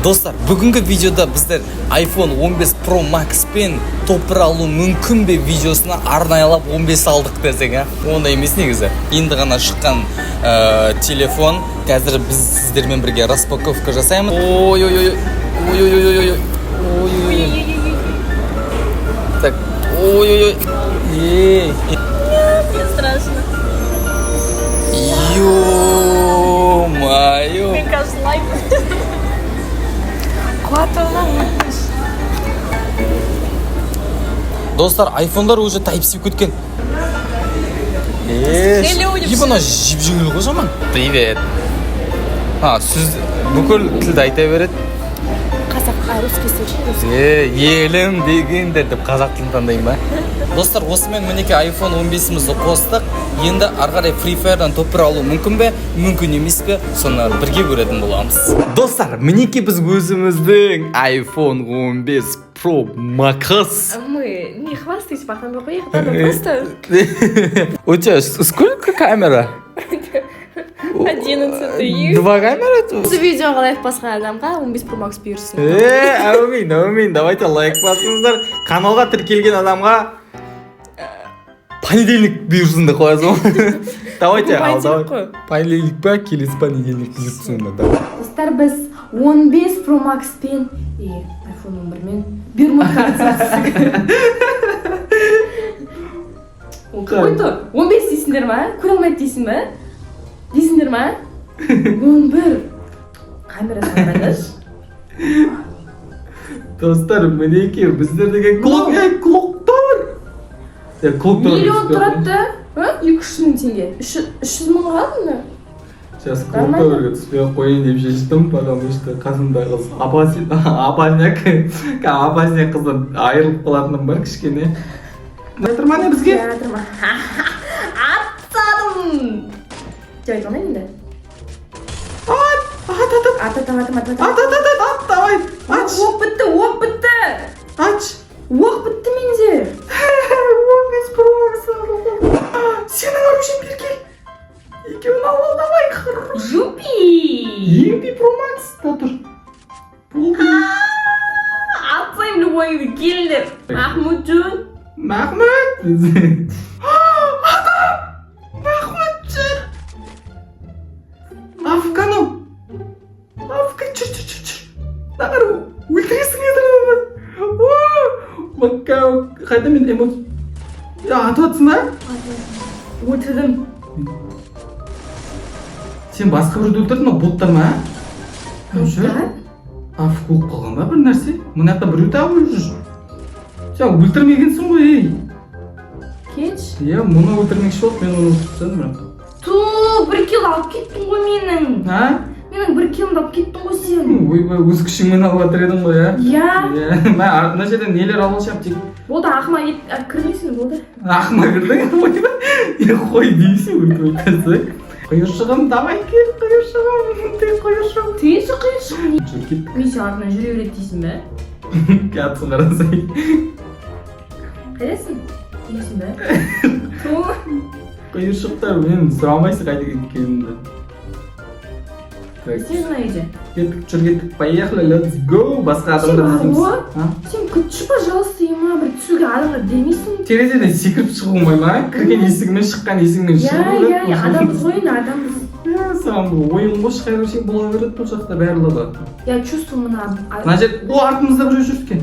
Достар, бүгінгі видеода біздер iPhone 15 Pro Max пен топ 1 алу мүмкін бе видеосына арнайлап 15 алдық десең, а? Ондай емес негізі. Енді ғана шыққан телефон. Қазір біз сіздермен бірге распаковка жасаймыз. Ой, ой, ой, ой, ой, ой, ой, ой, ой, ой. Так, ой, ой, ой. Ей. Мне страшно. Ё-моё. Мне кажется, лайк. Қуатылған өтініш. Достар, айфондар уже Type-C кеткен. Hello деп. Ебана, жеп жеңіл ғой жаман. Привет. А, сіз бүкіл тілді айта береді. Қазақ, а, русский слышишь? Русский. Е, елім дегендер деп қазақ тілін таңдаймын ба? Достар, осымен мінекей iPhone 15-імізді қостық. Енді ары қарай Free Fire'дан топ 1 алу мүмкін бе, мүмкін емес пе, соны бірге көретін боламыз. Достар, мінекей біз өзіміздің iPhone 15 Pro Max. Мы не хвастайся, потом поехали, надо просто. У тебя сколько камера? 11. Два камера? Осы видеоға лайк басқан адамға 15 Pro Max бұйырсын. Е, әумин, әумин, давайте лайк басыңыздар. Каналға тіркелген адамға понедельник бұйырсын деп қоясың ғой. Давайте, ал, Понедельник давай. Қой. Понедельник па, келесі понедельник бұйырсын да. Давай. Достар, біз 15 Pro Max пен и iPhone 11 мен Бермуд картасы. Какой-то 15 дейсіңдер ма? Көре алмайды дейсің ба? Дейсіңдер ма? 11. Камерасын қараңдаршы. Достар, мінекей біздер деген клок, ей, клоктар. Е, клоктар. Миллион тұрады да? А? 200 мың теңге. 300 мыңға алдым да? Сейчас клоктарға түспей ақ қояйын деп шештім, потому что қасымда қыз опасняк, опасняк қыздан айырылып қалатыным бар кішкене. Жатыр ма не бізге? Жатырмын. Атсадым. Деп айта алмаймын енді. Ат, ат, ат, ат. Ат, ат, ат, ат, ат. Ат, ат, ат, ат, ат, давай. Ач. Оқ бітті, оқ бітті. Ач. Оқ бітті менде. 15 Pro Max. Сенің оружиең, бері кел. Екеуін алып ал, давай. Хорош. Юпи. Юпи, Pro Max та тұр. Болды. Атсайым любойыңды, келіңдер. Махмуджон. Махмұт. Адам. Махмұт, жүр. Афкану. Афка, жүр, жүр, жүр, жүр. Мына өлтіресің қазір оны. Макка, қайда мен эмоция? Я, атып жатсың ба? Өлтірдім. Сен басқа біреуді өлтірдің, ол боттар ма? Жүр. АФК болып қалған ба бір нәрсе? Мына жақта біреу тағы өліп жүр. Сен өлтірмегенсің ғой, ей. Кетші. Иә, мұны өлтірмекші болып, мен оны өлтіріп тастадым бірақ. Ту, бір килл алып кеттің ғой менің. А? Менің бір киллімді алып кеттің ғой сен. Ойбай, өз күшіңмен алып жатыр едің ғой, иә? Иә. Иә, мә, мына жерден нелер алып алсам тек. Болды, ақыма кет, кірмейсің, болды. Ақыма кірдің, ойбай. Е, қой дейсің, өйтіп айтасың. Құйыршығым, давай кел, құйыршығым, ты құйыршығым. Тиінші құйыршық. Жүр, кеттік. Мен сен артынан жүре береді дейсің бе? Катсын қарасай. Қайдасың? Дейсің бе? Ту. Құйыршықтар, мен сұрамайсың қайда кеткенімді. Так, Сен мына үйде. кеттік, жүр, кеттік, поехали, let's go. Басқа Сен адамдар бар іздейміз. ғой. А? Сен күтші, пожалуйста, ема, бір түсуге адамға бермейсің. Терезеден секіріп шығу оңай ма? Кірген есігімен, шыққан есігімен Иә, шығу. иә, адамбыз ғой енді, адамбыз. Иә, саған бұл ойын ғой, шыға берсең бола береді бұл жақта барлығы. Я чувствую мына. Мына жер, о, артымызда біреу жүр екен.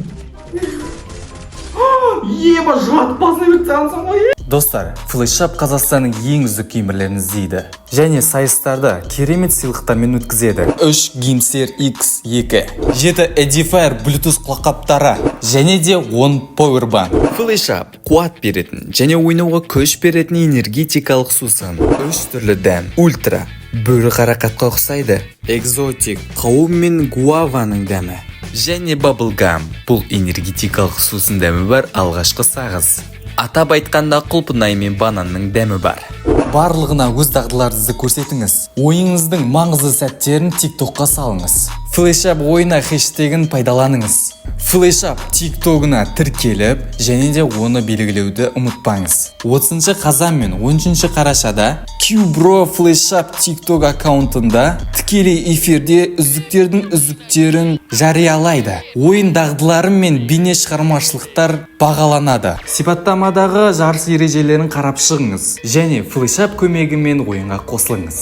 Еба, жатып басына беріп тастағансың ғой. Достар, FlashUp Қазақстанның ең үздік геймерлерін іздейді және сайыстарды керемет сыйлықтармен өткізеді. 3 GameSir X2, 7 Edifier Bluetooth құлаққаптары және де 10 Powerbank. FlashUp қуат беретін және ойнауға күш беретін энергетикалық сусын. 3 түрлі дәм. Ультра бөрі қарақатқа ұқсайды. Экзотик қауын мен гуаваның дәмі. Және Bubblegum бұл энергетикалық сусын дәмі бар алғашқы сағыз. Атап айтқанда, құлпынай мен бананның дәмі бар. Барлығына өз дағдыларыңызды көрсетіңіз. Ойыңыздың маңызды сәттерін TikTokқа салыңыз. FlashUp ойына хэштегін пайдаланыңыз. Флешап тиктогына тіркеліп және де оны белгілеуді ұмытпаңыз. 30 қазан мен 13 қарашада Qbro Флешап тикток аккаунтында тікелей эфирде үздіктердің үздіктерін жариялайды. Ойын дағдылары мен бейне шығармашылықтар бағаланады. Сипаттамадағы жарыс ережелерін қарап шығыңыз және Флешап көмегімен ойынға қосылыңыз.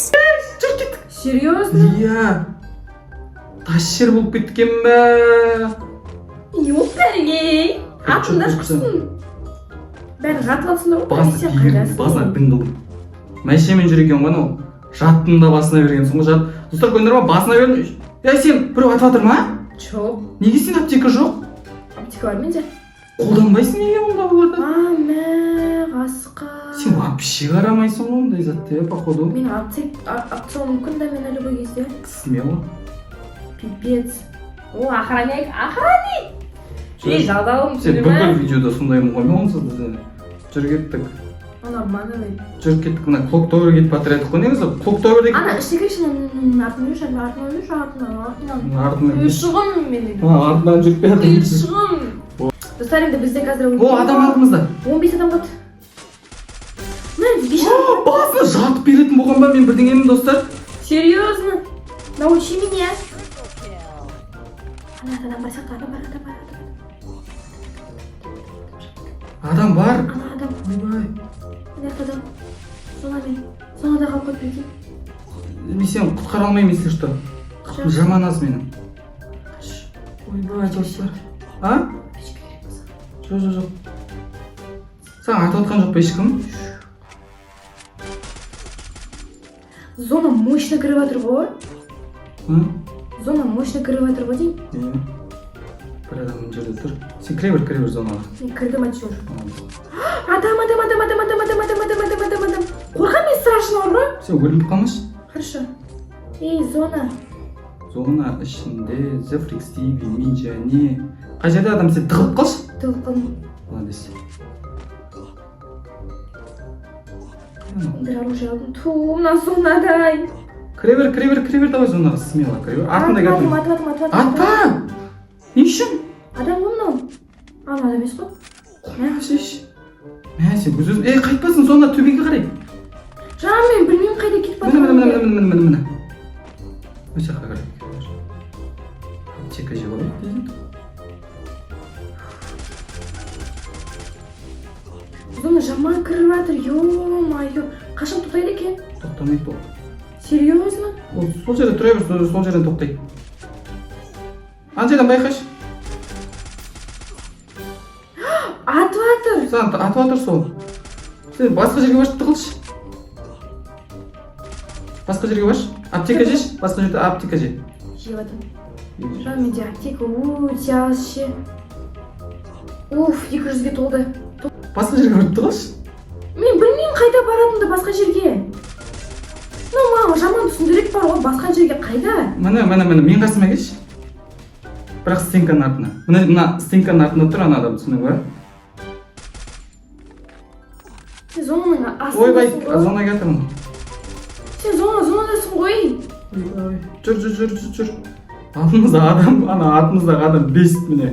Серьезно? Иә, тас жер болып кеткен бе? Не болды бәріңе? Атыңдар құрсын. Бәрін жатып алыпсыңдар ғой. Басына Сен бердім, қайдасың? басына дың қылдым. Мәшинемен жүр екен ғой анау. Жаттым да, басына бергенсің ғой, жат. Достар, көрдіңдер ма, басына бердім. Ей, сен, біреу атып жатыр ма? Жоқ. Неге сен аптека жоқ? Аптека бар менде. Қолданбайсың неге онда оларды? А, мә, қасқа. Сен вообще қарамайсың ғой ондай затты, иә, походу. Мен алып тастауым мүмкін да мен любой кезде. Смело. Пипец. О, охранник, охранник! Ей, жалдауым. Сен бүкіл видеода сондаймын ғой мен онсыз да сені. Жүр, кеттік. Он обманывает. Жүріп кеттік. Мына Клок Тауэр кетіп жатыр едік қой негізі. Клок Тауэр Ана, ішіне кірші, артынан жүрші, артынан жүрші, артынан, артынан. Артынан. Ұйыршығым менің. Артынан жүріп келатыр. Ұйыршығым. Достар, енді бізде қазір О, адам алдымызда. 15 адам қалды. Міне, бес. О, басына жатып беретін болған ба мен бірдеңемін, достар? Серьезно? Научи меня. Ана адам бар сияқты, адам бар, адам бар, адам бар. Адам бар. Ана адам, Ойбай. ана жақта адам. Зонамен. Зонада қалып қойып, прикинь. Мен сені құтқара алмаймын, если что. Жаман аз менің. Ойбай, достар. А? Печка керек болса. Жоқ, жоқ, жоқ. Саған атып жатқан жоқ па ешкім? Зона мощно кіріп жатыр ғой. М? Зона мощно кіріп жатыр ғой деймін. Иә. Бір адам мына жерде тұр. Сен кіре бер, кіре бер зонаға. Мен кірдім әйтеуір. Молодец. Адам, адам, адам, адам, адам, адам, адам, адам, адам, адам, адам. Қорқамын мен, страшно бар ғой. Сен өліп қалмашы. Хорошо. Ей, зона. Зона ішінде The Freaks TV, мен және қай жерде адам? Сен тығылып қалшы. Тығылып қалдым. Молодец. Бір оружие алдым. Ту, мына зонадай. Кіре бер, кіре бер, кіре бер, давай зонаға смело кіре бер. Артында Атып келатыр. атып атып атып атып. Атпа! Не үшін? Адам ғой мынау. А, мынау адам емес қой. Қойшы. Мә, сен өз өзің. Ей, қайтпасын, зона төбеге қарай. Жаңа мен білмеймін қайда кетіп Міне, міне, міне, жатқанымды. міне, міне, міне, міне. Осы жаққа қарай. Аптека жеп алайық дейді. Зона жаман кіріп жатыр, ё-моё. Қашан тоқтайды екен? Тоқтамайды ол. Серьезно? Ол сол жерде тұра бер, сол жерден тоқтайды. Ана жерден байқашы. Атып жатыр. Саған атып жатыр сол. Сен басқа жерге баршы, тығылшы. Басқа жерге баршы. Аптека жеші, басқа жерде аптека же. Жеп жатырмын. Жаңа менде аптека өте аз ше. Уф, 200-ге толды. Басқа жерге барып тығылшы. Мен білмеймін қайда баратынымды басқа жерге. Ну, маған жаман түсіндірек бар ғой, басқа жерге қайда? Міне, міне, міне, мен қасыма келші. Бірақ стенканың артына. Міне, мына стенканың артында тұр ана адам, түсіндің ба? Сен зонаның астындасың Ойбай, ғой. зона келатырмын. Сен зонадасың ғой. Ойбай. Жүр, жүр, жүр, жүр, жүр. Алдымызда адам, ана артымыздағы адам бесит міне.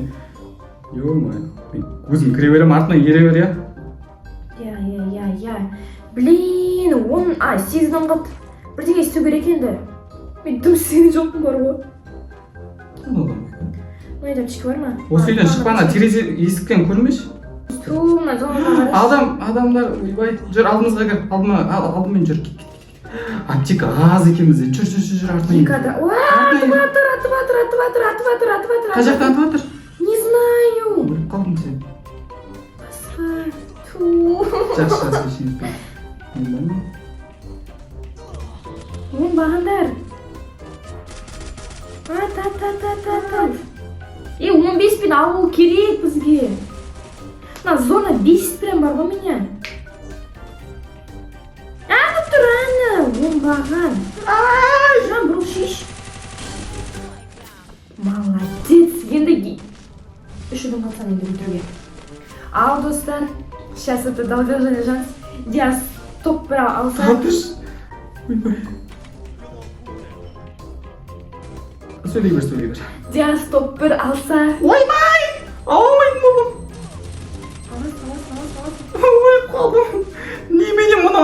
Ё-моё. Мен өзім кіре беремін, артынан ере бер, иә. Иә, иә, иә, иә. Блин, 10, а, 8 адам қалды. Бірдеңе істеу керек енді. Мен дым істеген жоқпын бар ғой. Ана адам. Мына үйде аптечка бар ма? Осы үйден шықпа, ана терезе есіктен көрмеші. Ту, мына зонаға қарашы. Адам, адамдар, ойбай, жүр, алдымызға кір, алдыма, алдымен жүр, кет, кет, кет. Аптека аз екен бізде. Жүр, жүр, жүр, жүр, артынан. Екі адам. Уа, атып жатыр, атып жатыр, атып жатыр, атып жатыр, атып жатыр. Қай жақта атып жатыр? Не знаю. Өліп қалдың сен. Басқа. Ту. Жақсы, жақсы, ештеңе етпейді. Мен бармын. Оңбағандар. Ат, ат, ат, ат, ат, ат. Е, 15 пен алу керек бізге. Мына зона бесит прям бар ғой меня. Ағып тұр ана, оңбаған. Жан, бұрыл шеш. Молодец. Енді үш адам қалсаң енді өлтіруге. Ал, достар, сейчас это долгожданный шанс. Диас топ бір алса. Атыш. Ойбай. Сөйлей бер, сөйлей бер. Диас топ бір алса. Ойбай!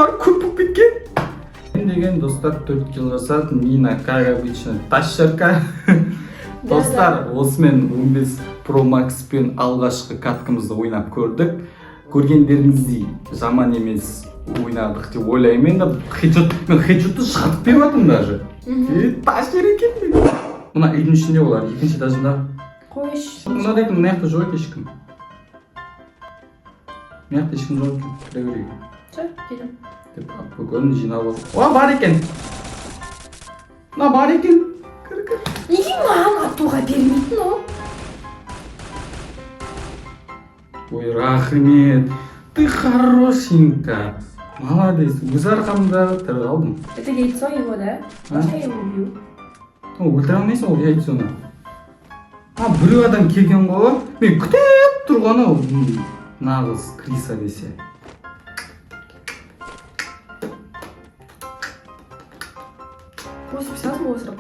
Мыналар көп болып кеткен. Мен деген, достар, 4 килл жасадым. Нина, как обычно, тащерка. Достар, осымен 15 Pro Max пен алғашқы каткамызды ойнап көрдік. Көргендеріңіздей, жаман емес ойнадық деп ойлаймын. Енді хедшот, мен хедшотты шығартып беріп жатырмын даже. Е, тащер екен мен. Мына үйдің ішінде олар, екінші этажында. Қойшы. Мына дейтін, мына жақта жоқ екен ешкім. Мына жақта ешкім жоқ екен. Кіре берейік. Все, келдім. Деп бүгін жинап алдық. О, бар екен. Мына бар екен. Кір, кір. Неге маған атуға бермейтін ол? Ой, рахмет. Ты хорошенькая. Молодец. Өз арқамда тірі қалдым. Это яйцо его, да? А? Можно я его убью? О, өлтіре алмайсың ол яйцоны. А, біреу адам келген ғой. Мен күтіп тұрғаны ол нағыз криса десе. Осып саласың, осырып.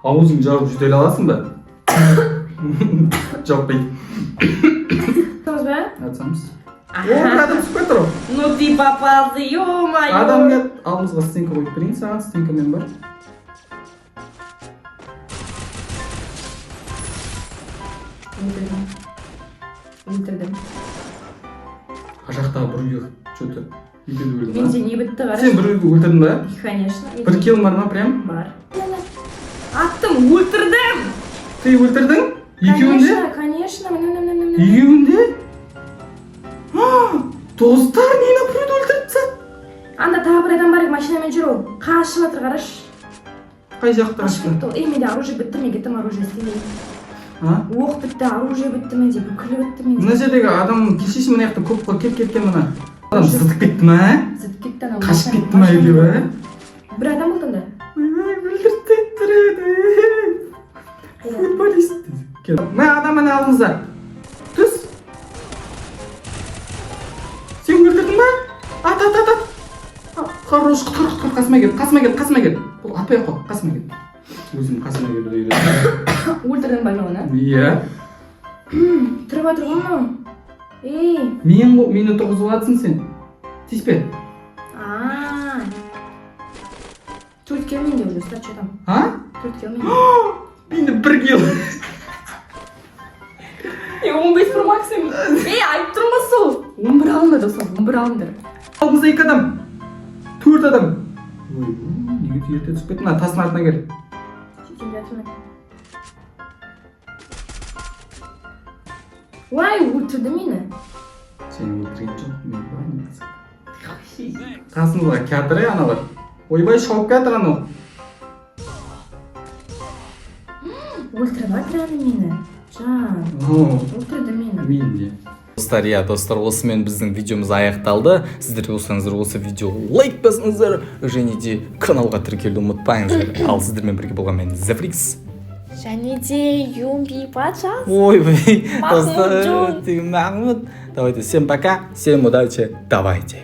Аузың жауып жөтеле аласың ба? Жаппайды. Атамыз ба? Атсамыз. О, бір адам түсіп кетті ғой. Ну ты попался, ё-моё! Адам келді. Алдымызға стенка қойып берейін саған, стенкамен бар. Өлтірдім. Өлтірдім. Ар жақтағы бір үйге что-то екеуді өлді ма? Менде не бітті, қарашы. Сен бір үйге өлтірдің ба? Конечно. Бір килл бар ма прям? Бар. Аттым, өлтірдім! Ты өлтірдің? Екеуін де? Конечно, конечно. Міне, міне, міне, міне. Екеуін де? А, достар, мені біреуді өлтіріп тастады. Анда тағы бір адам бар, машинамен жүр ол. Қашып жатыр, қарашы. Қай жақта Қашып қашты? кетті ол. Ей, менде оружие бітті, мен кеттім, оружие істемей. А? Оқ бітті, оружие бітті менде, бүкілі бітті менде. Мына жердегі адам кешеші, мына жақта көп қой, келіп кеткен мына. Адам зытып кетті ма? Зытып кетті анау. Қашып машина- кетті ма екеуі? Бір адам болды анда. Ойбай, өлтіріп тастады. Футболист. Кел. Мына адам міне алдымызда. Түс. Сен өлтірдің ба? Ат, ат, ат, ат. А, хорош, құтқар, құтқар, қасыма кел, қасыма кел, қасыма кел. Бұл атпай ақ қой, қасыма кел. Өзім қасыма келуді үйрендім. Өлтірдің ба мен оны? Иә. Тұрып жатыр ғой мынау. Ей. Мен ғой, мені тұрғызып аласың сен. Тиіспе. А. Төрт килл менде уже, ұста, что там? А? Төрт килл менде. Мені бір килл. Е, 15 Pro Max. Ей, айтып тұрмын ба сол. 11 алыңдар, достар, 11 алыңдар. Алдымызда екі адам. Төрт адам. Ой, неге ерте түсіп кеттің? Мына тастың артына кел. Сөйтіп жатырмын. Ой, өлтірді мені. Сені өлтірген жоқ, мен бар негізі. Қасымызға келатыр ей аналар. Ойбай, шауып келатыр анау. Өлтіріп жатыр аны мені. Жан, О, өлтірді мені. Мен де. Достар, иә, достар, осымен біздің видеомыз аяқталды. Сіздер болсаңыздар, осы видео лайк басыңыздар және де каналға тіркелуді ұмытпаңыздар. Ал сіздермен бірге болған мен, Зефрикс. Және де Юмби патшасы. Ойбай, Махмуд достар, Джон. Махмуд. Давайте, всем пока, всем удачи, давайте.